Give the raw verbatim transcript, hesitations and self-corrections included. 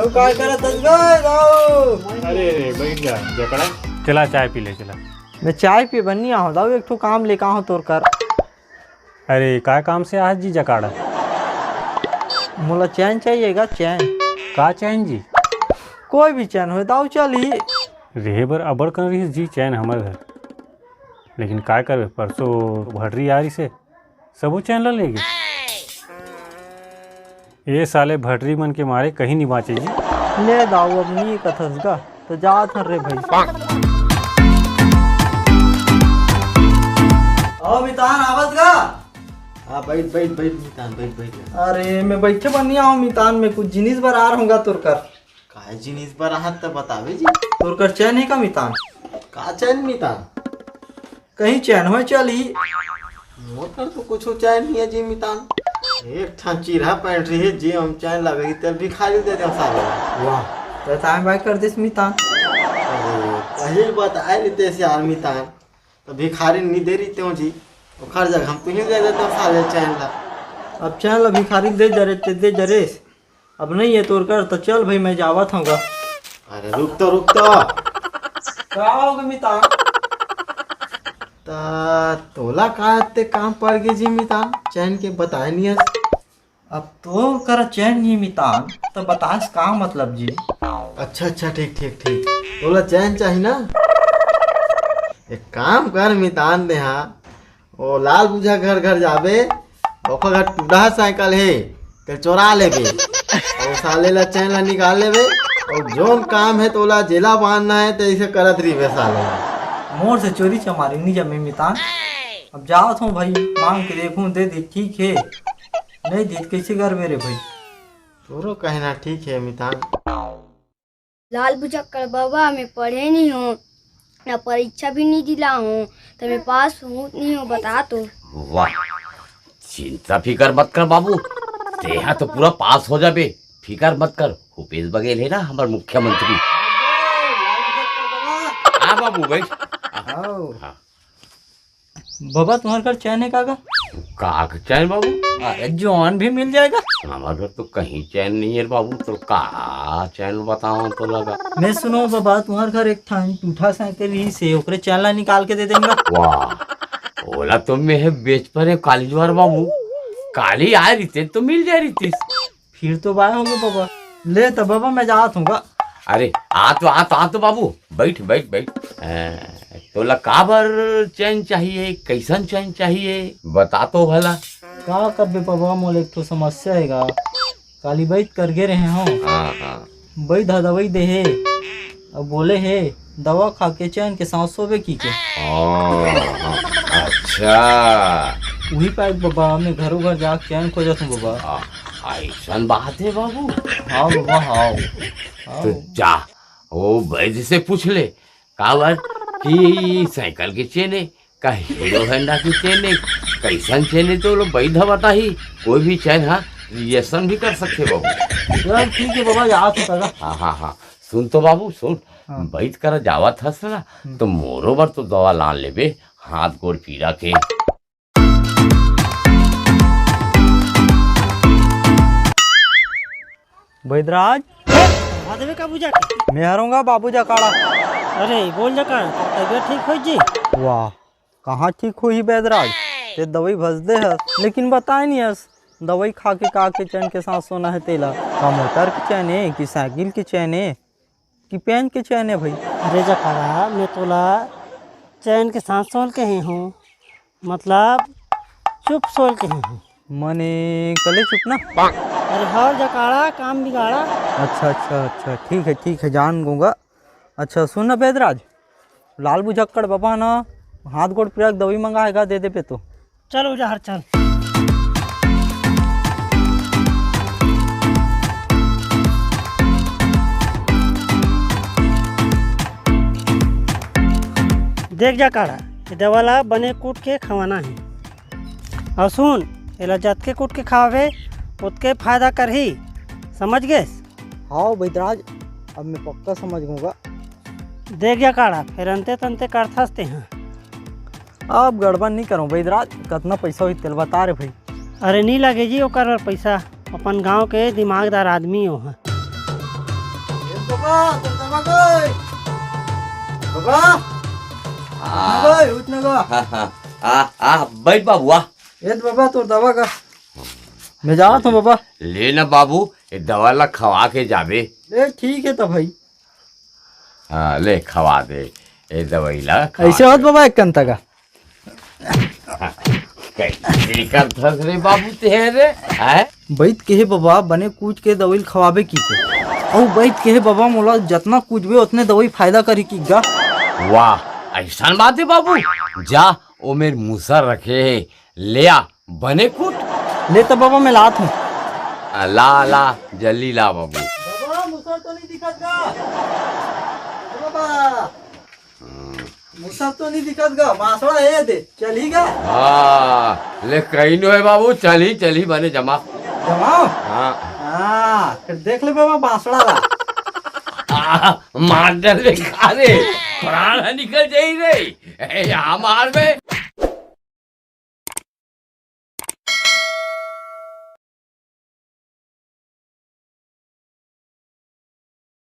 तू काय करत हस गा, दाऊ? अरे रे, बैठ जा, जकड़ा। चला, चाय पी ले, चला। मैं चाय पी बर नइ आहूं, दाऊ, एक ठो काम लेके आहूं तोर कर। अरे, काय काम से आहस जी जकाड़ा? मोला चैन चाहिए गा, चैन। का चैन जी? कोई भी चैन होय, दाऊ, चलही। रेहे बर अब्बड़ कन रहिस जी चैन हमर घर, लेकिन काय करबे, परसों भटरी आय रहिसे, सबो चैन ल लेगे। ए साले भटरी मन के मारे कहीं नइ बांचे जी। ले दाऊ, अब नइ कथस गा, त जात हन रे भई। ओ मितान, आवत गा? हाँ, बैठ, बैठ, बैठ मितान, बैठ, बैठ। अरे, मैं बैठे बर नइ आहूं मितान, मैं कुछ जिनिस बर आय रहूं गा तोर कर। काय जिनिस बर आहस त बताबे जी। तोर कर चैन हे का मितान? का चैन मितान? कहीं चैन होय चलही। मोर कर तो कुछू चैन नइ हे जी मितान। एक ठन चिरहा पैंट रहिस जी, हम चैन लाबे तेला भिखारी ल दे देंव साले। वाह, त ताय बाय कर देस मितान। अरे, पहिली बताय रहितेस यार मितान, त भिखारी ल नइ दे रहितेंव जी, ओखर जगह हम तुही ल दे देतेंव साले चैन ला। अब चैन ला भिखारी ल दे जरे, ते दे जरेस। अब नइ हे तोर कर, त चल भई, मैं जावत हंव गा। अरे रुक तो, रुक तो। का होगे मितान? त तोला का अतेक काम पड़ गे जी मितान, चैन के बताय नइ हस? अब तोर कर चैन नइ हे मितान, त बतास का मतलब जी? अच्छा, अच्छा, ठीक, ठीक, ठीक। तोला चैन चाही ना? एक काम कर मितान, देहा ओ लाल बुझा घर घर जाबे, ओकर घर टूटहा साइकिल हे, ते चोरा लेबे। अउ साले ला चैन ला निकाल लेबे, अउ जोन काम हे तोला जेला बांधना हे, ते इसे करत रहिबे साले। मोर से चोरी चमारी नइ जमे मितान। अब जात हंव भई, मांग के देखहूं, दे दे ठीक हे, नइ दे त कइसे करबे रे भई? तोरो कहना ठीक हे मितान। लाल बुझक्कड़ बबा, मैं पढ़े नइ हंव, ना परीक्षा भी नइ दिला हंव, त मैं पास हंव नइ हंव, बता तो। वाह, चिंता फिकर मत कर बाबू, तेहा तो पूरा पास हो जाबे, फिकर मत कर। भूपेश बघेल हे ना हमर मुख्यमंत्री। आ बाबू, बैठ। आओ। हाँ। बबा, तुम्हार घर चैन हे का गा? का चैन बाबू? अरे, जौन भी मिल जाय गा। हमर घर तो कहीं चैन नइ हे रे बाबू, तो का चैन बतावंव तोला गा। मैं सुनों बबा, तुम्हार घर एक ठन टूटहा साइकिल रहिसे, ओकरे चैन ला निकाल के दे देंव गा। वाह, ओला तो मैं ह बेच परेंव काली जुवार बाबू, काली आय रहितेन तो मिल जाय रहितिस। फिर तो बाय होगे बबा। ले त बबा, मैं जात हंव गा। अरे, आ तो, आ तो, आ तो बाबू, बैठ, बैठ, बैठ। अ, तोला काबर चैन चाहिए, कइसन चैन चाहिए, बता तो भला। का करबे बबा, मोला एक ठो समस्या हे गा। काली वैद कर गे रहे हंव। हाँ, हाँ। वैद ह दवई दे हे, अउ बोले हे, दवा खा के चैन के सांस सोबे की के। हाँ, हाँ। अच्छा। उही पाय बबा, मैं घरो घर जाके चैन खोजत हंव बबा। आ, अइसन बात हे बाबू? हाँ बबा, हाँ। हाँ। तो जा, ओ वैद से पूछ ले, काबर कि साइकिल के चेन हे, का हीरो होंडा के चेन हे, कइसन चेन हे तो ओ वैद ह बताही। कोई भी चेन ह रिएक्शन भी कर सकथे बाबू। चल ठीक हे बबा, जात हंव कका। हाँ, हाँ, हाँ। सुन तो बाबू, सुन, हाँ। वैद करा जावत हस ना, हम्म। तो मोरो बर तो दवा लान लेबे, हाथ गोड़ पीरा के। बैदराज। हाँ देवे का बुझा के? मैं हरंव गा बाबू जकाड़ा। अरे बोल जकाड़ा, तबीयत ठीक होई जी? वाह, कहाँ ठीक होही बैदराज? ते दवई भस दे हस, लेकिन बताय नइ हस, दवई खा के का के चैन के सांस सोना हे तेला? का मोटर के चैन हे कि साइकिल के चैन हे? कि पेन के चैन हे भई? अरे जकाड़ा, मैं तोला चैन के सांस सोल कहे हंव, मतलब चुप सोल कहे हंव। मने कले चुप ना? अरे हव जकाड़ा, काम बिगाड़ा। अच्छा, अच्छा, अच्छा, ठीक हे, ठीक हे, जान गंव गा। अच्छा सुन ना बैदराज, लाल बुझक्कड़ बबा ना हाथ गोड़ पीरा के दवई मंगाय हे गा, दे देबे तो। चल ओझा हर चल। देख जकाड़ा, ये दवा ला बने कूट के खवाना हे। अउ सुन, एला जतके कूट के खवाबे, ओतके फायदा करही, समझ गेस? हव बैदराज, अब मैं पक्का समझ गंव गा। देख जकाड़ा, फेर अंते तंते करथस तेहा। अब गड़बड़ नइ करंव बैदराज, कतना पइसा होही तेला बता रे भई। अरे नइ लागे जी ओकर बर पइसा, अपन गांव के दिमागदार आदमी ओह। बाबा, तोर दवा गए। बाबा, आ। गए, उठ ना गा। हाँ, हाँ। आ, आ, बैठ बाबू, आ। ए त बाबा, तोर दवा गा। मैं जावत हूँ बाबा। ले ना बाबू, ए दवा ला खवा के जाबे। ए, ठीक है त भाई। हाँ, ले खवा दे, ए दवाई ला खवा ऐसे होत दे। बाबा, एक कंता का। कैसे करथस रे बाबू तें रे, हैं? बैद कहे बाबा, बने कूच के दवाई ल खवाबे कहिके। अउ बैद कहे बाबा, मोला जतना कूचबे ओतने दवाई फायदा करही कहिके गा। वाह, अइसन बात हे बाबू। जा, ओ मेर मूसर रखे हे, ले आ, बने कूच। ले त बाबा, मैं लात हूँ। आ, ला, ला, जल्दी ला बाबू। बाबा, मूसर तो नहीं दिखत गा? बाबा। हम्म। मूसर तो नहीं दिखत गा, बांसड़ा हे दे, चलही गा? हाँ, ले कहीं नो हे बाबू, चलही, चलही बने जमा। जमाओ? हाँ। हाँ, फिर देख ले बाबा बांसड़ा ला। आ, मार डाले का रे, प्राण ह निकल जाही रे। ए, यहाँ मार बे।